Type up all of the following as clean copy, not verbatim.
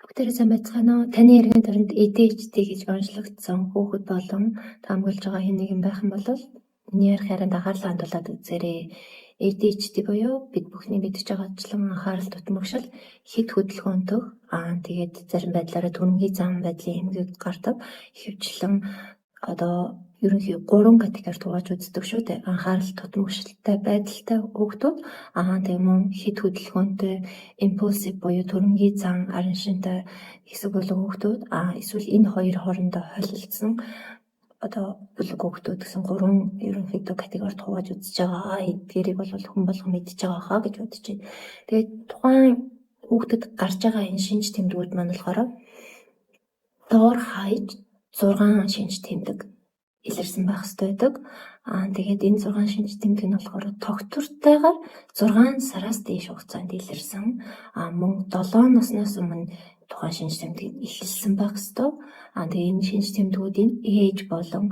Бүгдээрээ сайн байцгаана уу? Таны эргэн тойронд ADHD гэж онцлогдсон хүүхэд болон таамаглаж байгаа хэн нэгэн байх юм бол миний ярих ярианд анхаарлаа хандуулад үзээрэй. ADHD буюу бид бүхний мэдэж байгаачлан анхаарал дутмагшил, хэт хөдөлгөөнтөх, тэгээд зарим байдлаараа төрөнгийн зан байдлын эмгэг гардаг. Ихэвчлэн одоо ерөнхий гурван категорид хувааж үздэг шүү дээ. Анхаарал дутмагшилтай байдалтай хүүхдүүд, тэгээ мөн хэт хөдөлгөөнтэй, impulsive буюу төрөнгийн зан араншинтай хэсэг бүлэг хүүхдүүд, эсвэл энэ хоёр хоорондоо холилдсон одоо бүлэг хүүхдүүд гэсэн гурван ерөнхийдөө категорид хувааж үзэж байгаа. Эдгээрийг бол хүн болгон мэдж байгаа хаа гэж бодож байна. Тэгээд тухайн хүүхдэд гарч байгаа энэ шинж тэмдгүүд маань болохоор доор хаяж 6 шинж тэмдэг илэрсэн байх ёстой байдаг. Тэгээд энэ 6 шинж тэмдэг нь болохоор тогтвортойгоор 6 сараас дээш хугацаанд илэрсэн. Мөн 7 насноос өмнө тухайн шинж тэмдэг нь эхэлсэн байх ёстой. Тэгээ энэ шинж тэмдгүүдийн ээж болон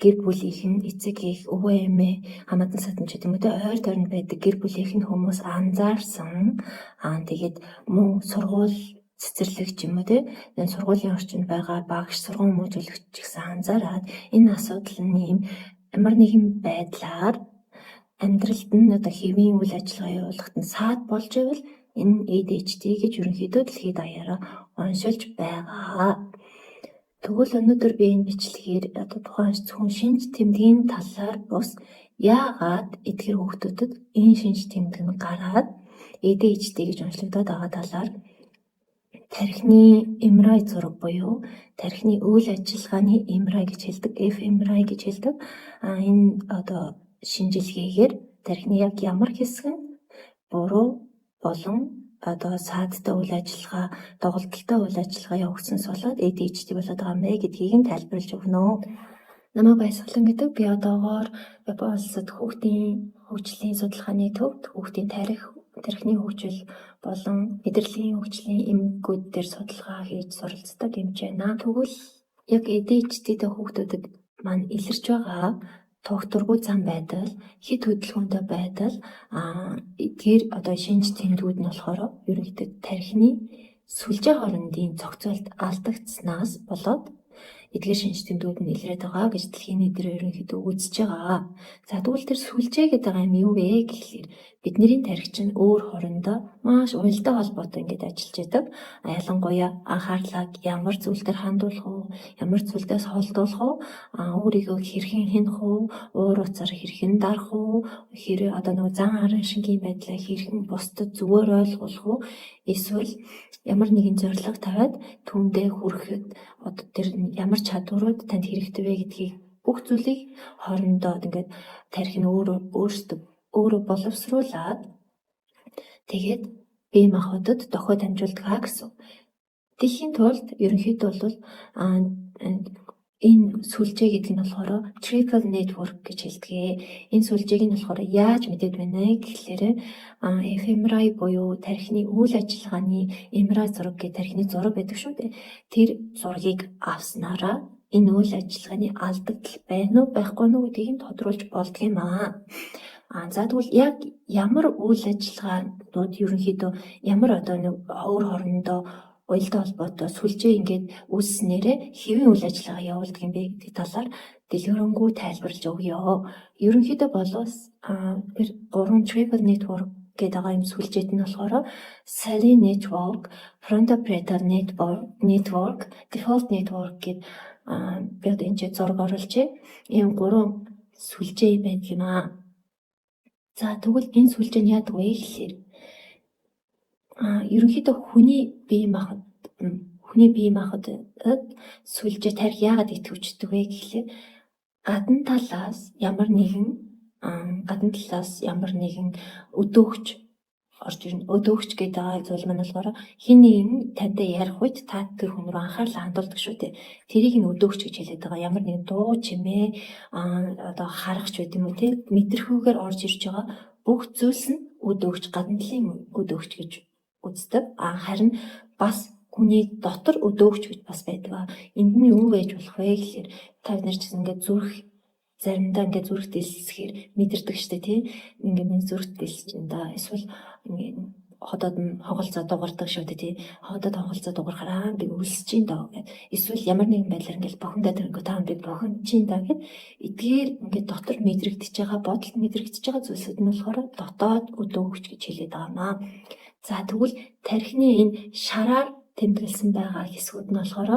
гэр бүлийнх нь, эцэг эх, өвөө эмээ, хамаатан садан ч гэдэг юм уу те, ойр тойронд байдаг гэр бүлийнх нь хүмүүс анзаарсан. Тэгээд мөн сургууль цэцэрлэг ч юм уу те, энэ сургуулийн орчинд байгаа багш, сургууль хүмүүжүүлэгч ч гэсэн анзаараад энэ асуудал нь ийм ямар нэгэн байдлаар амьдралд нь одоо хэвийн үйл ажиллагаа явуулахад нь саад болж байвал энэ ADHD гэж ерөнхийдөө дэлхийд даяараа оншилж байгаа. Тэгвэл өнөөдөр би энэ бичлэгээр одоо тухайн зөвхөн шинж тэмдгийн талаар бус, яагаад эдгээр хүүхдүүдэд энэ шинж тэмдэг нь гараад ADHD гэж онцлогдоод байгаа талаар тархины MRI зураг буюу тархины үйл ажиллагааны MRI гэж хэлдэг, fMRI гэж хэлдэг. Энэ одоо шинжилгээгээр тархины яг ямар хэсэг нь буруу болон одоо саадтай үйл ажиллагаа, доголдолтой үйл ажиллагаа явагдсанаас болоод ADHD болоод байгаа юм бэ гэдгийг нь тайлбарлаж өгнө. Намайг Баясгалан гэдэг. Би одоогоор Япон улсад хүүхдийн хөгжлийн судалгааны төвд хүүхдийн тархины хөгжил болон мэдрэлийн хөгжлийн эмгэгүүд дээр судалгаа хийж суралцдаг эмч байна. Тэгвэл яг ADHD-тэй хүүхдүүдэд маань илэрч байгаа тогтворгүй зан байдал, хэт хөдөлгөөнтэй байдал, эдгээр одоо шинж тэмдгүүд нь болохоор ерөнхийдөө тархины сүлжээ хоорондын зохицолт алдагдсанаас болоод эдгээр шинж тэмдгүүд нь илрээд байгаа гэж дэлхийн нийтээр ерөнхийдөө үзэж байгаа. За, тэгвэл тэр сүлжээ гэдэг байгаа юм юу вэ гэхлээр бидний тархи чинь өөр хоорондоо маш уялдаа холбоотой ингээд ажиллаж байдаг. Ялангуяа анхаарлаа ямар зүйл дээр хандуулах уу, ямар зүйлдээс холдуулах уу, өөрийгөө хэрхэн хянах уу, уур уцаар хэрхэн дарах уу, хэрэг одоо нөгөө зан араншингийн байдлаа хэрхэн бусдад зүгээр ойлгуулах уу, эсвэл ямар нэгэн зорилго тавиад түүндээ хүрэхэд одоо тэр ямар чадварууд танд хэрэгтэй вэ гэдгийг бүх зүйлийг хоорондоо ингээд тархи нь өөрөө өөрсдөө өөрөө боловсруулад тэгээд бие махбодод дохио дамжуулдаг аа гэсэн. Тэгэхийн тулд ерөнхийдөө бол энэ сүлжээ гэдэг нь болохоор triple network гэж хэлдэг. Энэ сүлжээг нь болохоор яаж мэдээд байна вэ гэхлээр fMRI буюу тархины үйл ажиллагааны MRI зураг гэх тархины зураг байдаг шүү дээ. Тэр зургийг авснараа энэ үйл ажиллагааны алдагдал байна уу, байхгүй нь гэдгийг нь тодруулж болдог юм аа. За, тэгвэл яг ямар үйл ажиллагаанууд ерөнхийдөө ямар одоо нэг өөр хоорондоо уялдаа холбоотой сүлжээ ингээд үүсснээрээ хэвийн үйл ажиллагаа явуулдаг юм бэ гэдэг талаар дэлгэрэнгүй тайлбарлаж өгье. Ерөнхийдөө болоос тэр гурван triple network гэдэг байгаа юм сүлжээд нь болохоор salience network, frontoparietal network, default network гэдэг, би одоо энэ ч зураг оруулжээ. Ийм гурван сүлжээ байдаг юм аа. За, тэгвэл энэ сүлжээ нь яадаг вэ гэхлээр ерөнхийдөө хүний бие махбодод сүлжээ тархи яагаад идэвхждэг вэ гэхлээр гадна талаас ямар нэгэн өдөөгч орж ирнэ. Өдөөгч гэдэг байгаа зүйл маань болохоор хэн нэгэн тантай ярих үед та тэр хүн рүү анхаарлаа хандуулдаг шүү дээ. Тэрийг нь өдөөгч гэж хэлээд байгаа. Ямар нэгэн дуу чимээ, одоо харах ч байд юм уу те, мэдрэхүйгээр орж ирж байгаа бүх зүйлс нь өдөөгч, гадна талын өдөөгч гэж үздэг. Харин бас хүний дотор өдөөгч гэж бас байдаг. Энд нь юу байж болох вэ гэхлээр та нар ч гэсэн ингээд зүрх заримдаа ингээд зүрх дэлсэхээр мэдэрдэг штэ, тий. Ингээд миний зүрх дэлсэж байна да. Эсвэл ингээд Ходоод нь хонголцоо дуугардаг шүү дээ, тий. Ходоод хонголцоо дуугарахаар би өлсөж чинь доо гэд. Эсвэл ямар нэгэн байдлаар ингээл бухимдаад ирэнгүүт би бухимдаж чинь доо гэд. Эдгээр ингээд дотор мэдрэгдэж байгаа, бодолд мэдрэгдэж байгаа зүйлсүүд нь болохоор дотоод өдөөгч гэж хэлээд байгаа юм аа. За, тэгвэл тархины энэ шараар тэмдэглэсэн байгаа хэсгүүд нь болохоор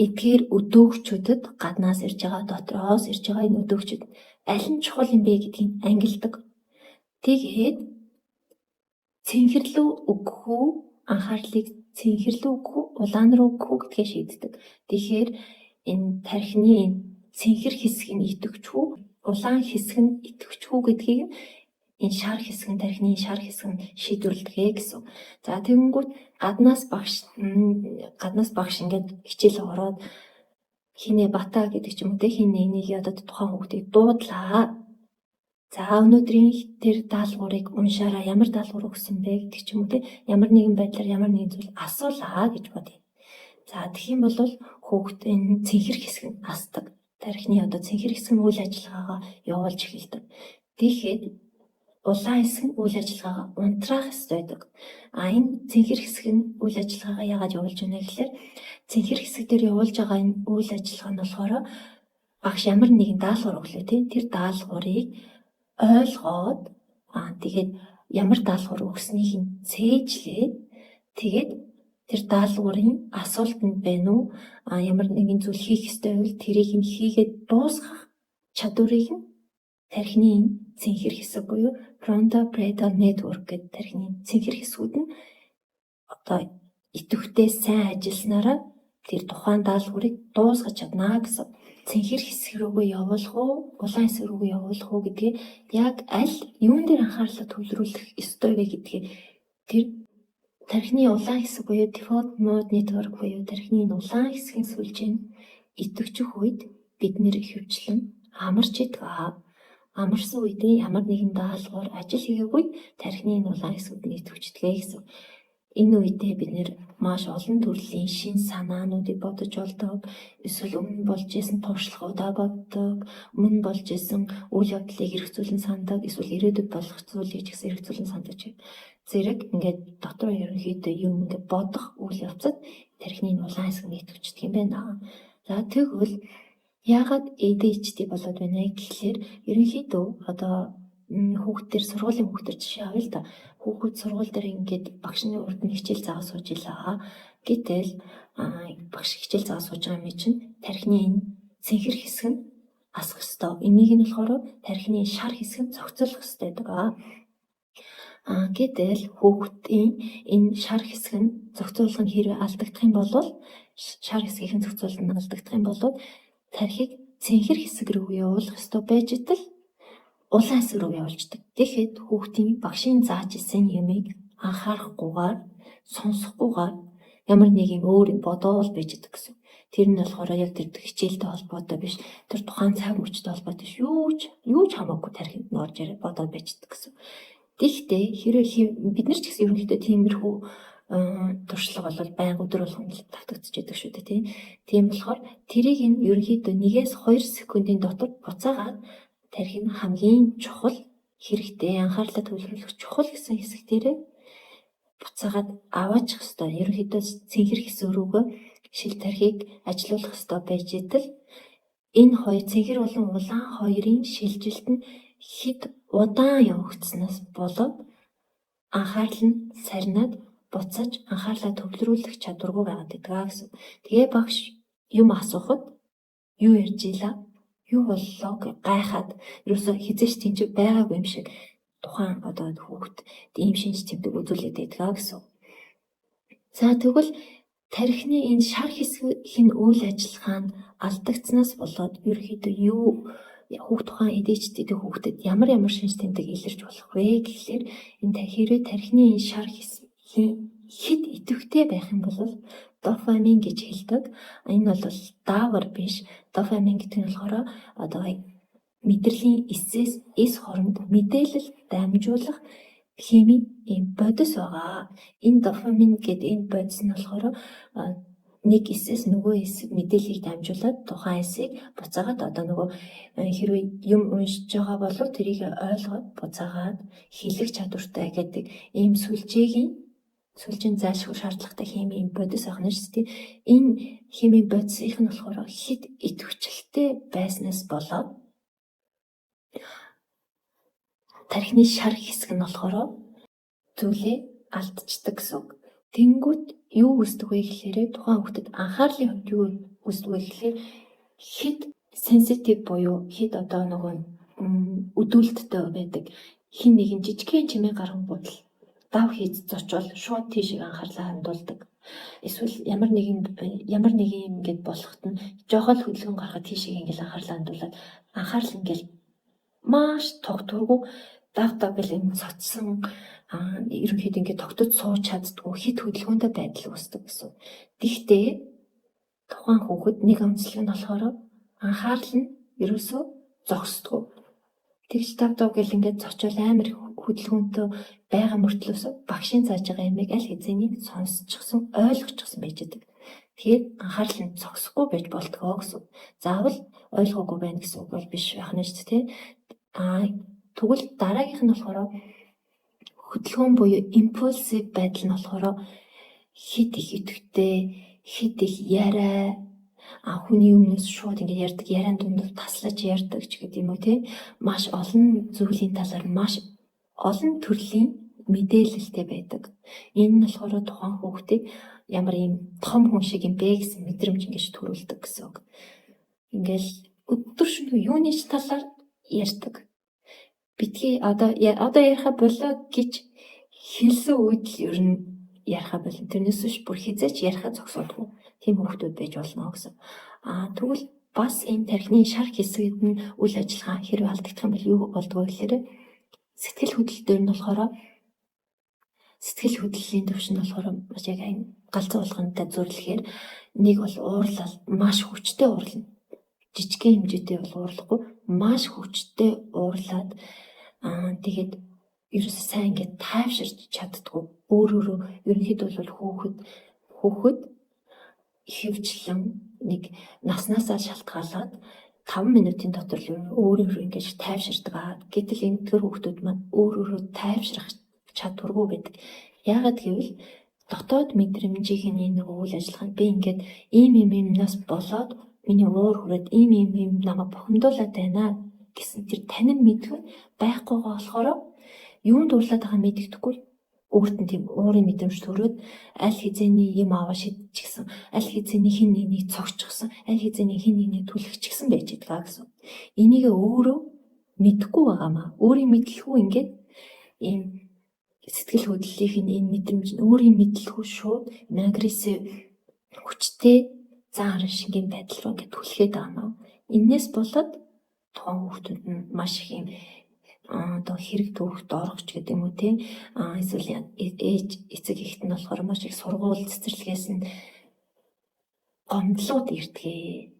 эдгээр өдөөгчүүдэд гаднаас ирж байгаа, дотроос ирж байгаа энэ өдөөгчүүд аль нь чухал юм бэ гэдгийг ангилдаг. Тэгээд цэнхэр лүү өгөх үү, анхаарлыг цэнхэр лүү өгөх үү, улаан руу өгөх үү гэдгээ шийддэг. Тэгэхээр энэ тархины энэ цэнхэр хэсэг нь идэвхжих үү, улаан хэсэг нь идэвхжих үү гэдгийг энэ шар хэсэг нь, тархины шар хэсэг нь шийдвэрлэдэг гэсэн. За, тэгэнгүүт гаднаас багш ингээд хичээл ороод хинэ бата гэдэг ч юм уу, те, хин нэгнийг одоо тухайн хүүхдийг дуудлаа. За, өнөөдрийн тэр даалгаврыг уншаараа, ямар даалгавар өгсөн бэ гэдэг ч юм уу, те, ямар нэгэн байдлаар ямар нэгэн зүйл асуулаа гэж бодъё. За, тэгэх юм бол хүүхд энэ цэнхэр хэсэг нь асдаг. Тархины одоо цэнхэр хэсэг нь үйл ажиллагаагаа явуулж эхэлдэг. Тэгэхэд улаан хэсэг нь үйл ажиллагаагаа унтраах ёстой байдаг. А энэ цэнхэр хэсэг нь үйл ажиллагаагаа яагаад явуулж байна гэхээр цэнхэр хэсэг дээр явуулж байгаа энэ үйл ажиллагаа нь болохоор багш ямар нэгэн даалгавар өглөө, тийм, тэр даалгаврыг ойлгоод, тэгээд ямар даалгавар өгснийг нь цээжлээд, тэгээд тэр даалгаврын асуултанд байна уу, ямар нэгэн зүйл хийх ёстой байвал тэрийг нь хийгээд дуусгах чадварыг нь тархины энэ цэнхэр хэсэг буюу frontoparietal network гэдэг тархины цэнхэр хэсгүүд нь одоо идэвхтэй сайн ажилласанараа тэр тухайн даалгаврыг дуусгаж чадна гэсэн. Цэнхэр хэсэг рүүгээ явуулах уу, улаан хэсэг рүүгээ явуулах уу гэдгийг, яг аль юун дээр анхаарлаа төвлөрүүлэх ёстой вэ гэдгийг тэр тархины улаан хэсэг буюу default mode network буюу тархины улаан хэсгийн сүлжээ нь идэвхжих үед бид нар ихэвчлэн амарч байдаг. Амарсан үедээ ямар нэгэн даалгавар, ажил хийгээгүй тархины улаан хэсгүүд нь идэвхждэг гэсэн. Энэ үедээ бид нар маш олон төрлийн шинэ санаануудыг бодож болдог. Эсвэл өмнө болж исэн туршлагуудаа боддог, өмнө болж исэн үйл явдлыг эргцүүлэн санадаг, эсвэл ирээдүйд болох зүйлийг ч гэсэн эргцүүлэн санадаг зэрэг ингээд дотроо ерөнхийдөө юм ингээд бодох үйл явцад тархины улаан хэсэг нь идэвхждэг юм байна. За, тэгвэл яагаад ADHD болоод байна гэхлээр ерөнхийдөө одоо хүүхдээр, сургуулийн хүүхдээр жишээ авъя л да. Хүүхэд сургууль дээр ингээд багшны урд нь хичээл заагаа сууж илаа. Гэтэл багш хичээл заагаа сууж байгаа юм чинь тархины энэ цэнхэр хэсэг нь асах ёстой. Энийг нь болохоор тархины шар хэсэг нь зохицуулах ёстой байдаг. Гэтэл хүүхдийн энэ шар хэсэг нь зохицуулах нь хэрвээ алдагдах юм бол, шар хэсгийнхэн зохицуулалт нь алдагдах юм бол тархийг цэнхэр хэсэг рүү явуулах ёстой байж итэл улаан хэсэг рүү явуулчихдаг. Тэгэхэд хүүхдийн багшийн зааж исэн юмыг анхаарахгүйгээр, сонсохгүйгээр ямар нэг юм өөр юм бодоол байж идэг гэсэн. Тэр нь болохоор яг тэр хичээлтэй холбоотой биш, тэр тухайн цаг мөчтэй холбоотой биш, юу ч хамаагүй тархинд нь орж ирээ бодоод байж идэг гэсэн. Тэгэхдээ хэрвээ бид нар ч гэсэн ерөнхийдөө тиймэрхүү туршлага бол байнга өдөр болгон давтагдчих байдаг шүү дээ, тийм. Тийм болохоор тэрийг нь ерөнхийдөө 1-2 секундын дотор буцаагаад тархи нь хамгийн чухал хэрэгтэй, анхаарлаа төвлөрүүлэх чухал гэсэн хэсэг дээрээ буцаагаад аваачих ёстой. Ерөнхийдөө цэнхэр хэсэг рүүгээ шил тархийг ажилуулах ёстой байж итэл энэ хоёр, цэнхэр болон улаан хоёрын шилжилт нь хэт удаан явагдсанаас болоод анхаарал нь сарнаад буцаж анхаарлаа төвлөрүүлэх чадваргүй байгаад байдаг гэсэн. Тэгээ багш юм асуухад юу ярьж ийлаа, юу боллоо гэж гайхаад ерөөсөө хэзээ ч тийм ч байгаагүй юм шиг тухайн одоо хүүхэд ийм шинж тэмдэг үзүүлээд байдаг гэсэн. За, тэгвэл тархины энэ шар хэсгийн үйл ажиллагаа нь алдагдсанаас болоод ерөнхийдөө юу хүүхд, тухайн ADHD-тэй хүүхдэд ямар ямар шинж тэмдэг илэрч болох вэ гэхлээр энэ хэрвээ тархины энэ шар хэсгийн хэт идэвхтэй байх юм бол дофамин гэж хэлдэг. Энэ бол даавар биш. Дофамин гэдэг нь болохоор одоо мэдрэлийн эсээс эс хоронд мэдээлэл дамжуулах химийн ийм бодис байгаа. Энэ дофамин гэдэг энэ бодис нь болохоор Нэг эсээс нөгөө эс мэдээллийг дамжуулаад тухайн эсийг буцаагаад одоо нөгөө хэрвээ юм уншиж байгаа бол тэрийг ойлгоод буцаагаад хэлэх чадвартай гэдэг ийм сүлжээний зайлшгүй шаардлагатай химийн бодис байх нь шүү дээ. Энэ химийн бодисынх нь болохоор хэт идэвхжэлтэй байснаас болоод тархины шар хэсэг нь болохоор зүйлээ алдчихдаг гэсэн үг. Тэнгүүт юу үүсдэг вэ гэхээр тухайн хүүхдэд анхаарлын хувьд юу үүсдэг вэ гэхээр хэт sensitive буюу хэт одоо нөгөө өдүүлттэй байдаг. Хэн нэгэн жижигхэн чимээ гарангуут л дав хийж зочвол шууд тийшээ анхаарлаа хандуулдаг. Эсвэл ямар нэгэн юм ингээд болоход нь жоохон л хөдөлгөөн гарахад тийшээ ингээд анхаарлаа хандуулаад, анхаарал ингээд маш тогтворгүй, дав дав гэл юм цоцсон, ерөнхийдөө ингээд тогтож сууж чаддаггүй, хэт хөдөлгөөнтэй байдал үүсдэг гэсэн. Тэгтээ тухайн хүүхэд нэг онцлог нь болохоор анхаарал нь ерөөсөө зогсдоггүй. Тэгж дав дав гэл ингээд цочвол амар хөдөлгөөнтэй байгаа мөртлөөсөө багшийн зааж байгаа юмыг аль хэзээний сонсчихсон, ойлгочихсон байж байдаг. Тэгэхээр анхаарал нь зогсохгүй байж болдгоо гэсэн. Заавал ойлгоогүй байна гэсэн үг бол биш байх нь шүү дээ. Тэгвэл дараагийнх нь болохоор хөдөлгөөн буюу impulsive байдал нь болохоор хэт их идэвхтэй, хэт их яриа, хүний өмнөөс шууд ингээд ярьдаг, яриан дунд таслаж ярьдаг ч гэдэг юм уу, те, маш олон зүйлийн талаар маш олон төрлийн мэдээлэлтэй байдаг. Энэ нь болохоор тухайн хүүхдийг ямар ийм том хүн шиг юм бэ гэсэн мэдрэмж ингэж төрүүлдэг гэсэн үг. Ингээл өдөр шөнө юуны ч талаар ярьдаг. Битгий одоо яриха болоо гэж хэлсэн үед л ер нь яриха болно. Тэрнээс биш бүр хэзээ ч яриха зогсоодгүй. Тийм хүүхдүүд байж болно гэсэн. Тэгвэл бас энэ тархины шар хэсэгт нь үйл ажиллагаа хэрвээ алдагдах юм бол юу болдгоо гэхээр сэтгэл хөдлөл дээр нь болохоор сэтгэл хөдлөлийн түвшин нь болохоор маш яг галзуу болгонтой зөвлөхээр нэг бол уурлал, маш хүчтэй уурлана. Жижигхэн хэмжээтэй бол уурлахгүй, маш хүчтэй уурлаад, тэгээд ерөөсөө сайн ингээд тайвширч чаддаггүй. Өөр өөрөө ерөнхийдөө бол хүүхэд ихэвчлэн нэг наснаасаа шалтгаалаад 5 минутын дотор л өөр өөрөө ингэж тайвширдаг. Гэтэл энэ төр хүүхдүүд маань өөр өөрөө тайвшрах чадваргүй байдаг. Яагаад гэвэл дотоод мэдрэмжийг нь энэ үйл ажиллагаа нь би ингээд ийм ийм юмнаас болоод миний уур хүрээд ийм ийм юм намайг бухимдуулаад байна гэсэн тэр танин мэдэх байхгүйгаа болохоор юунд уурлаад байгааг мэддэхгүй, өөрт нь тийм уурын мэдрэмж төрөөд аль хэзээний юм аваа шидчихсэн, аль хэзээний хэн нэгнийг цогцчихсон, аль хэзээний хэн нэгнийг түлхчихсэн байж байгаа гэсэн. Энийг өөрөө мэдэхгүй байгаамаа. Өөрийн мэдлгүй ингээд ийм сэтгэл хөдлөлийнх нь энэ мэдрэмж нь өөрийн мэдлгүй шууд агрессив, хүчтэй зан харан шингэн байдал руу ингээд түлхээд байгаа маа. Энээс болоод тухайн хүүхдүүд нь маш их юм одоо хэрэг дүүрэгт орох ч гэдэг юм уу, те, эсвэл ээж эцэг эхт нь болохоор маш их сургууль цэцэрлэгээс нь гомдлууд ирдэг.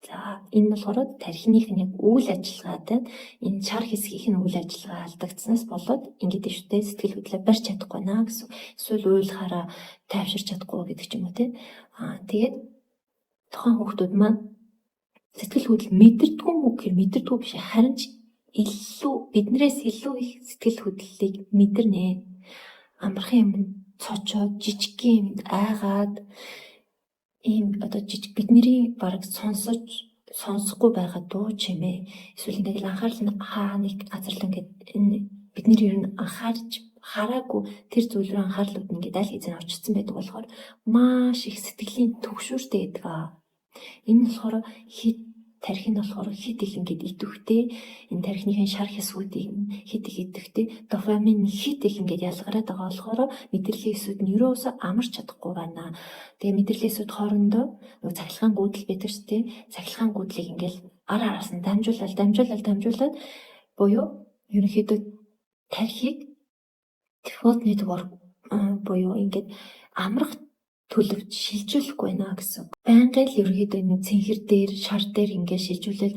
За, энэ нь болохоор тархиных нь яг үйл ажиллагаатай энэ шар хэсгийнх нь үйл ажиллагаа алдагдсанаас болоод ингэж шүү дээ, сэтгэл хөдлөлөө барьж чадахгүй наа гэсэн. Эсвэл уйлахаараа тайвширч чадахгүй гэдэг ч юм уу, те. Тэгээд тухайн хүүхдүүд маань сэтгэл хөдлөл мэдэрдэггүй юм уу гэхээр мэдэрдэггүй биш, харин ч илүү биднээс илүү их сэтгэл хөдлөлийг мэдэрнэ. Амархан юм цочоод, жижигхэн юмд айгаад, ийм одоо жижиг бидний бараг сонсож сонсохгүй байгаа дуу чимээ эсвэл ингээд анхаарал нь хаа нэг газар л ингээд энэ бидний ер нь анхаарч хараагүй тэр зүйл рүү анхаарлууд ингээд аль хэзээ очсон байдаг болохоор маш их сэтгэлийн түгшүүртэй гэдэг. Энэ нь болохоор хэт тархи нь болохоор хэт их ингээд идэвхтэй, энэ тархиныхын шар хэсгүүдийг хэт их идэвхтэй, дофамин хэт их ингээд ялгараад байгаа болохоор мэдрэлийн эсүүд нь ерөөсөө амарч чадахгүй байна. Тэгээ мэдрэлийн эсүүд хоорондоо нөгөө цахилгаан гүйдэл байдаг шүү дээ. Цахилгаан гүйдлийг ингээд ар араас нь дамжуулаад, дамжуулаад, дамжуулаад буюу ерөнхийдөө тархийг default network буюу ингээд амрах төлөвт шилжүүлэхгүй байна гэсэн. Байнгын л ерөнхийдөө нэг цэнхэр дээр, шар дээр ингээд шилжүүлэл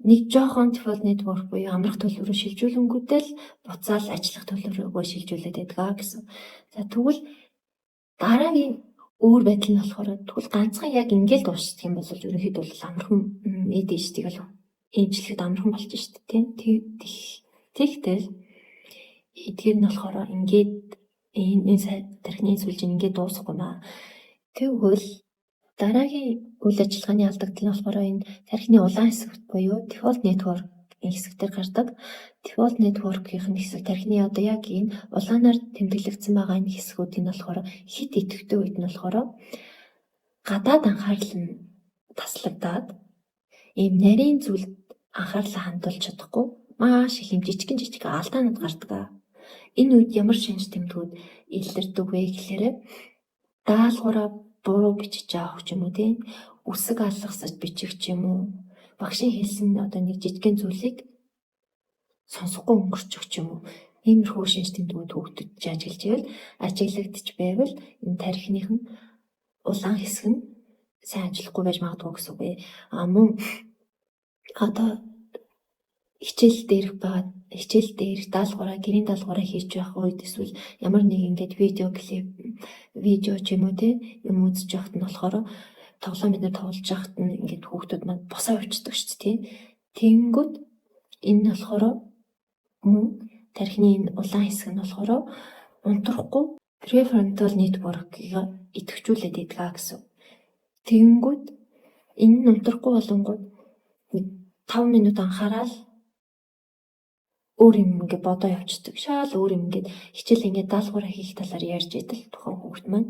нэг жоохон default network буюу амрах төлөв рүү шилжүүлэнгүүтээ л буцаал ажиллах төлөв рүүгөө шилжүүлээд байдаг гэсэн. За, тэгвэл дараагийн Өөр байдал нь болохоор тэгвэл ганцхан яг ингээл дуусчих юм бол ерөнхийдөө бол амархан ADHD-г л эмчлэхэд амархан болчих шүү дээ, тийм. Тэгтэл эдгээр нь болохоор ингээд энэ тархины сүлжээ ингээд дуусахгүй маа. Тэгвэл дараагийн үйл ажиллагааны алдагдал нь болохоор энэ тархины улаан хэсэгт буюу default network хэсэг дээр гардаг. Default network-ийн хэсэг тархины одоо яг энэ улаанаар тэмдэглэгдсэн байгаа энэ хэсгүүдийн болохоор хэт идэвхтэй үед нь болохоор гадаад анхаарал нь таслагдаад, ийм нарийн зүйлд анхаарлаа хандуулж чадахгүй, маш их юм жижигэн жижиг алдаанууд гардаг. Энэ үед ямар шинж тэмдгүүд илэрдэг вэ гэхээр даалгавраа буруу бичиж авах ч юм уу, тийм, үсэг алгасаж бичих ч юм уу, багшийн хэлсэн одоо нэг жижигхэн зүйлийг сонсохгүй өнгөрчих ч юм уу. Иймэрхүү шинж тэмдгүүд хүүхдэд ажиглаж байвал, ажиглагдчих байвал энэ тархиных нь улаан хэсэг нь сайн ажиллахгүй байж магадгүй гэсэн үг. А мөн одоо хичээл дээрх байгаа, хичээл дээрх даалгавраа, гэрийн даалгавраа хийж байх үед эсвэл ямар нэг ингээд видео клип, видео ч юм уу, те, юм үзэж байхад нь болохоор тоглоом бид нар тоглож байхад нь ингээд хүүхдүүд маань босоо явчихдаг шүү дээ, тий. Тэгэнгүүт энэ нь болохоор мөн тархины энэ улаан хэсэг нь болохоор унтрахгүй prefrontal network-ыг идэвхжүүлээд байдаг гэсэн. Тэгэнгүүт энэ нь унтрахгүй болонгууд 5 минут анхаарал өөр юм ингээ бодоо явчихдаг. Шал өөр юм, ингээд хичээл ингээд даалгавраа хийх талаар ярьж идэл тухайн хүүхэд маань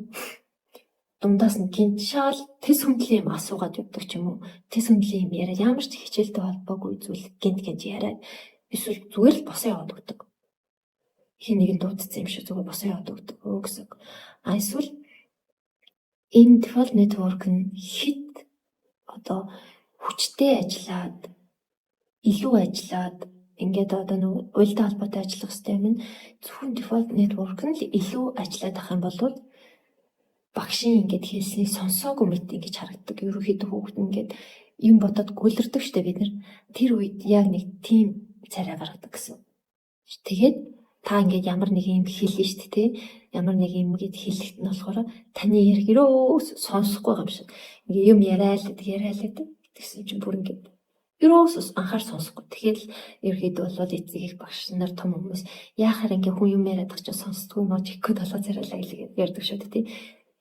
дундаас нь гинт шал тэс хүндлийн юм асуугаад явдаг ч юм уу. Тэс хүндлийн юм яриад, ямар ч хичээлтэй холбоогүй зүйл гинт гинт яриад, эсвэл зүгээр л босоо яваад өгдөг. Хэн нэгэн дуудсан юм шиг зүгээр босоо яваад өгдөг гэсэн. А эсвэл энэ default network нь хэт одоо хүчтэй ажиллаад, илүү ажиллаад, ингээд одоо нөгөө уялдаа холбоотой ажиллах систем нь, зөвхөн default network нь л илүү ажиллаад ах юм бол багшийн ингээд хэлснийг сонсоогүй мэт ингэж харагддаг. Ерөнхийдөө хүүхэд нь ингээд юм бодоод гүйлэрдэг штэ бид нар. Тэр үед яг нэг тийм царай гаргадаг гэсэн. Тэгээд та ингээд ямар нэг юм хэлнэ штэ, тий. Ямар нэг юм ингээд хэлэхэд нь болохоор таны яриг ерөөс сонсохгүй юм шиг. Ингээ юм яриа л гэдэг, яриа л гэдэг. Тэгсэн чинь бүр ингээд ерөөс анхаар сонсохгүй. Тэгэхээр ерөөхдөө бол эцэг их, багш нар, том хүмүүс яахаар ингээ хүн юм яриад байгаа чинь сонсдгүй маа, чихгүй толгой царайлаа гэж ярьдаг шүү дээ, тий.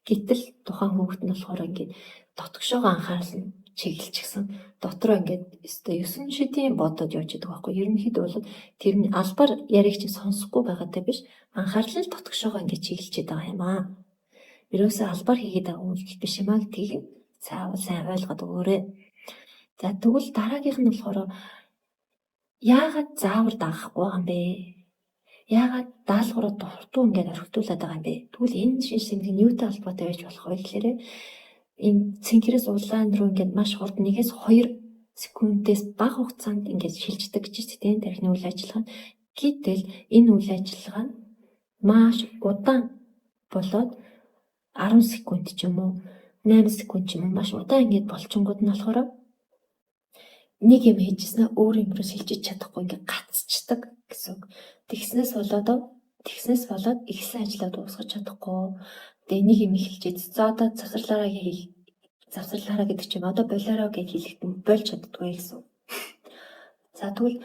Гэтэл тухайн хүүхэд нь болохоор ингээд дотгошоогоо анхаарал нь чиглэлчихсэн. Дотроо ингээд өстой 9 шидийн бодоод явж идэг байхгүй. Ерөнхийдөө бол тэр нь албаар яриг чинь сонсохгүй байгаатай биш. Анхаарал нь дотгошоогоо ингээд чиглэлчээд байгаа юм аа. Ерөөсөө албаар хийгээд байгаа үйлдэл биш юм аа гэдгийг заавал сайн ойлгоод өгөөрэй. За, тэгвэл дараагийнх нь болохоор яагаад заавар дагахгүй байгаа юм бэ? Яагаад даалгавраа дуртуу ингээд орхитуулад байгаа юм бэ? Тэгвэл энэ шинж тэмдэг нь юутай холбоотой байж болох вэ гэхээр энэ цэнхрээс улаан руу ингээд маш хурд 1-2 секундээс бага хугацаанд ингээд шилждэг гэж байна, тийм, тархины үйл ажиллагаа нь. Гэтэл энэ үйл ажиллагаа нь маш удаан болоод 10 секунд ч юм уу, 8 секунд ч юм уу, маш удаан ингээд болчингууд нь болохоор нэг юм хийжсэн өөр юм руу шилжиж чадахгүй ингээд гацчдаг гэсэн үг. Тэгснээс болоод ихсэн ажлаа дуусгах чадахгүй. Тэгээ нэг юм эхэлчихэд, за, одоо завсарлаараа хийх, завсарлаараа гэдэг чинь одоо болоороо гэж хэлэхэд нь болж чаддгүй гэсэн. За, тэгвэл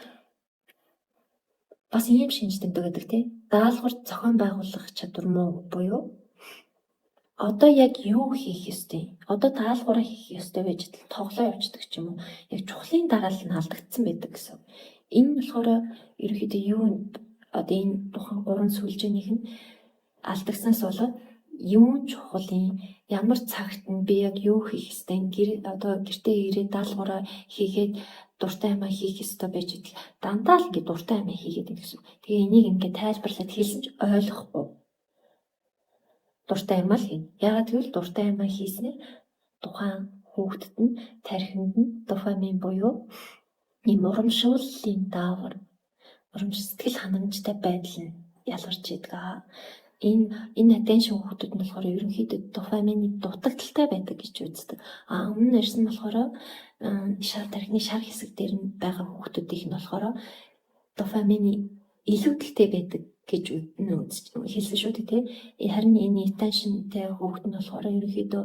бас ийм шинж тэмдэг гэдэг, тийм. Даалгавар зохион байгуулах чадвар муу буюу одоо яг юу хийх ёстой? Одоо даалгавраа хийх ёстой байж тоглоо явчихдаг ч юм уу. Яг чухлын дараалал нь алдагдсан байдаг гэсэн. Энэ нь болохоор ерөнхийдөө юу, одоо энэ тухайн гурван сүлжээнийх нь алдагснаас болоод юун чухал юм, ямар цагт нь би яг юу хийх ёстой, гэр одоо гэртээ ирээд даалгавраа хийгээд дуртай юмаа хийх ёстой байж идэл дандаа л ингээд дуртай юмаа хийгээд байна гэсэн. Тэгээ энийг ингээд тайлбарлаад хэлсэн ч ойлгохгүй. Дуртай юмаа л хийнэ. Яагаад гэвэл дуртай юмаа хийснээр тухайн хүүхдэд нь тархинд нь дофамин буюу ийм урамшууллын даавар, урамш сэтгэл ханамжтай байдал нь ялгарч идэг. Энэ attention хүүхдүүд нь болохоор ерөнхийдөө дофамины дутагдалтай байдаг гэж үздэг. А өмнө нь ярьсан нь болохоор шар тархины шар хэсэг дээр нь байгаа хүүхдүүдийнх нь болохоор дофамины илүүдэлтэй байдаг. гэж хэлсэн шүү дээ, тий. Харин энэ attention тэй хүүхэд нь болохоор ерөнхийдөө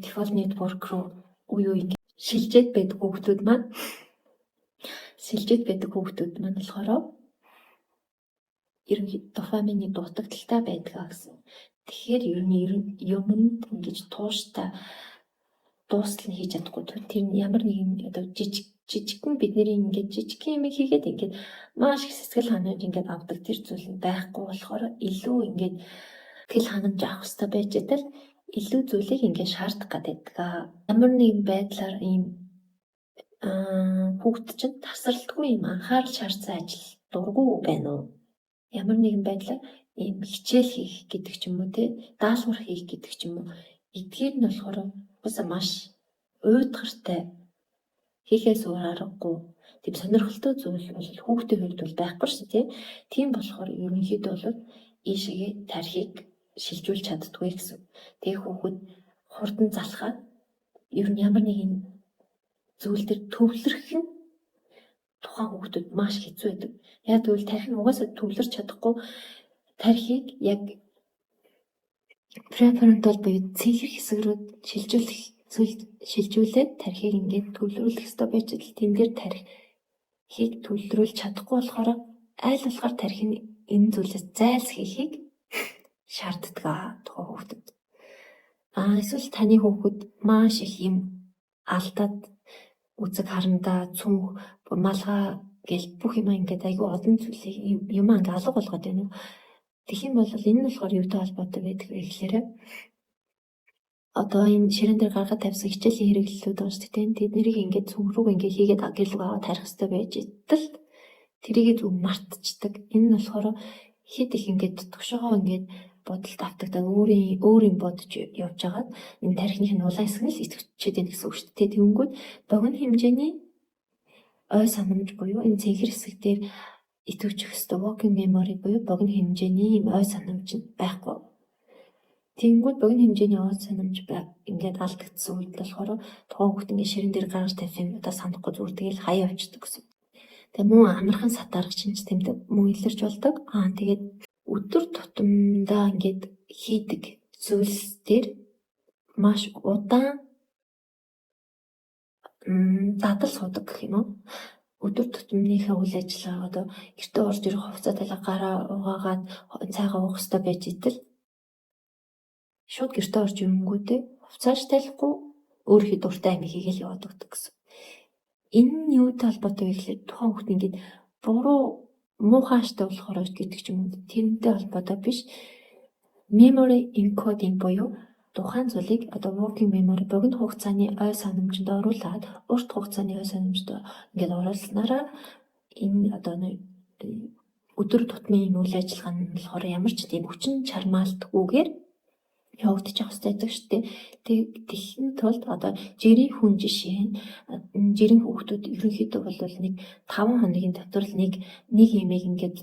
default network руу үе үе шилжээд байдаг хүүхдүүд маань болохоор ерөнхийдөө дофамины дутагдалтай байдаг гэсэн. Тэгэхээр ер нь юмд ингэж тууштай дуустал нь хийж чадахгүй. Тэр нь ямар нэгэн одоо жижиг жижигхэн бидний ингээд жижигхэн юм хийгээд ингээд маш их сэтгэл ханамж ингээд авдаг тэр зүйл нь байхгүй болохоор илүү ингээд сэтгэл ханамж авах хэрэгтэй байж байтал илүү зүйлийг ингээд шаардах гэдэг. Ямар нэгэн байдлаар ийм хүүхэд чинь тасралтгүй юм анхаарал шаардсан ажил дургүй байна уу? Ямар нэгэн байдлаар ийм хичээл хийх гэдэг ч юм уу, те, даалгавар хийх гэдэг ч юм уу. Эдгээр нь болохоор угаасаа маш уйдгартай, хийхээс өөр аргагүй тийм сонирхолтой зүйл бол хүүхдийн хувьд бол байхгүй шүү дээ. Тийм болохоор ерөнхийдөө бол ийшээгээ тархийг шилжүүлж чаддаггүй гэсэн. Тэгээ хүүхэд хурдан залхаад ер нь ямар нэгэн зүйл дээр төвлөрөх нь тухайн хүүхдэд маш хэцүү байдаг. Яг тэгвэл тархи нь угаасаа төвлөрч чадахгүй, тархийг яг prefrontal буюу цэнхэр хэсэг рүү шилжүүлэх зүйл шилжүүлээд тархийг ингээд төвлөрүүлэх ёстой байж л тэн дээр тархийг төвлөрүүлж чадахгүй болохоор аль болохоор тархи нь энэ зүйлээс зайлсхийхийг шаарддаг тухайн хүүхдэд. Эсвэл таны хүүхэд маш их юм алдаад, үзэг харандаа, цүнх, малгай гэл бүх юм ингээд айгүй олон зүйлийг юм ингээд алга болгоод байна уу? Тэгэх юм бол энэ нь болохоор юутай холбоотой байдаг вэ гэхээр одоо энэ ширээн дээр гаргаад тавьсан хичээлийн хэрэглэлүүд байгаа шүү дээ. Тэднийг ингээд цүнх рүү ингээд хийгээд гэр лүү аваад тарих хэрэгтэй байж идэл тэрийгээ зөв мартчихдаг. Энэ нь болохоор хэд их ингээд төгшөөгөө ингээд бодолд автагдаад өөрийн өөр юм бодож явж байгаад энэ тархиных нь улаан хэсэг нь л идэвхжээд байна гэсэн үг шүү дээ. Тэгэнгүүт богино хэмжээний ой санамж буюу энэ цэнхэр хэсэг дээр идэвхжих ёстой working memory буюу богино хэмжээний юм ой санамж нь байхгүй. Тэгэнгүүт богино хэмжээний ой санамж ингээд алдагдсан үед болохоор тухайн хүүхэд ингээд ширээн дээр гаргаж тавьсан юмудаа санахгүй, зүгээр тэгэл хаяа явчихдаг гэсэн. Тэгээ мөн амархан сатаарах шинж тэмдэг мөн илэрч болдог. Тэгээд өдөр тутамдаа ингээд хийдэг зүйлс дээр маш удаан дадал суудаг гэх юм уу? Өдөр тутмынхаа үйл ажиллагаа, одоо гэртээ орж ирэх, хувцас талаа, гараа угаагаад цайгаа уух ёстой байж идэл шууд гэртээ орж ирэнгүүтээ хувцааш тайлахгүй өөрийнхөө дуртай юм хийгээл яваад өгдөг гэсэн. Энэ нь юутай холбоотой вэ гэхээр тухайн хүүхд ингээд буруу муухай ааштай болохоор гэдэг ч юм уу, тэрнтэй холбоотой биш. Memory encoding буюу тухайн зүйлийг одоо working memory, богино хугацааны ой санамжинд оруулаад, урт хугацааны ой санамжинд ингээд оруулснараа энэ одоо өдөр тутмын үйл ажиллагаа нь болохоор ямар ч тийм хүчин чармаалтгүйгээр явагдчих хэрэгтэй байдаг шүү дээ. Тэгэхийн тулд одоо жирийн хүн жишээ нь жирийн хүүхдүүд ерөнхийдөө бол нэг 5 хоногийн дотор л нэг нэг юмыг ингээд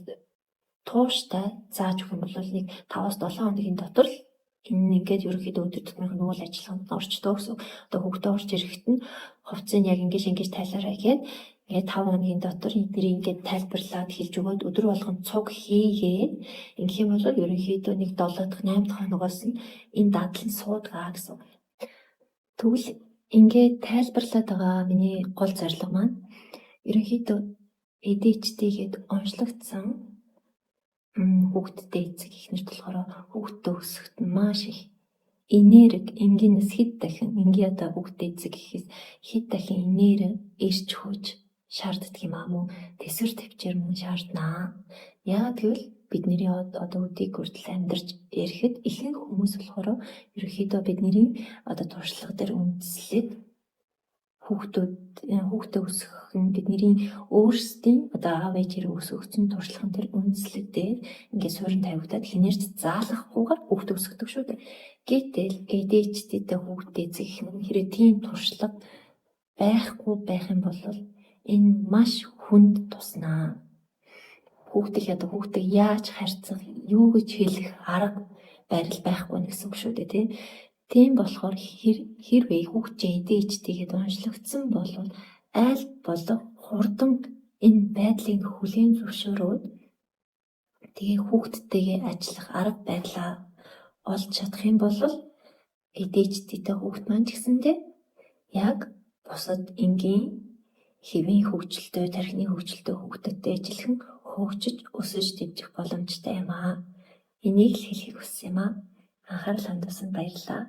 тууштай зааж өгөх юм бол нэг 5-аас 7 хоногийн дотор л энэ ингээд ерөнхийдөө өдөр тутмын үйл ажиллагаанд орчдог гэсэн. Одоо хүүхдээ орж ирэхэд нь хувцсыг яг ингэж ингэж тайлаарай гээд ингээд 5 хоногийн дотор эднэрийг ингээд тайлбарлаад хэлж өгөөд өдөр болгон цуг хийгээд ингэх юм бол ерөнхийдөө нэг 7 дахь 8 дахь хоногоос нь энэ дадал нь суудаг гэсэн. Тэгвэл ингээд тайлбарлаад байгаа миний гол зорилго маань ерөнхийдөө ADHD гээд онцлогдсон хүүхэдтэй эцэг эхнэрт болохоор хүүхэдтэй өсгөхөд нь маш их энерги, энгийнээс хэд дахин, энгийн одоо хүүхэдтэй эцэг гэхээс хэд дахин энерги, эрч хүч шаарддаг юм аа, мөн тэсвэр тэвчээр мөн шаарднаа. Яагаад гэвэл бидний одоо өдийг хүртэл амьдарч ирэхэд ихэнх хүмүүс болохоор ерөнхийдөө бидний одоо туршлага дээр үндэслээд хүүхдээ өсгөх нь бидний өөрсдийн одоо аав ээжээрээ өсгөгдсөн туршлаган дээр үндэслэгдээд ингээд суурин тавигдаад хэнээр ч заалгахгүйгээр хүүхдээ өсгөдөг шүү дээ. Гэтэл ADHD-тэй хүүхдээ эцэг эх нь хэрэг тийм туршлага байхгүй байх юм бол энэ маш хүнд туснаа. Хүүхдээ одоо хүүхдээ яаж харьцах, юу гэж хэлэх арга барил байхгүй гэсэн үг шүү дээ, тий. Тийм болохоор хэрвээ хүүхд чинь ADHD гээд онцлогдсон бол аль болох хурдан энэ байдлыг хүлээн зөвшөөрөөд Тэгээ хүүхдтэйгээ ажиллах арга барилаа олж чадах юм бол ADHD-тэй хүүхд маань ч гэсэндээ яг бусад энгийн хэвийн хөгжилтэй, тархины хөгжилтэй хүүхдүүдтэй ижилхэн хөгжиж, өсөж дэвжих боломжтой юм аа. Энийг л хэлэхийг хүссэн юм аа. Анхаарал хандуулсанд баярлалаа.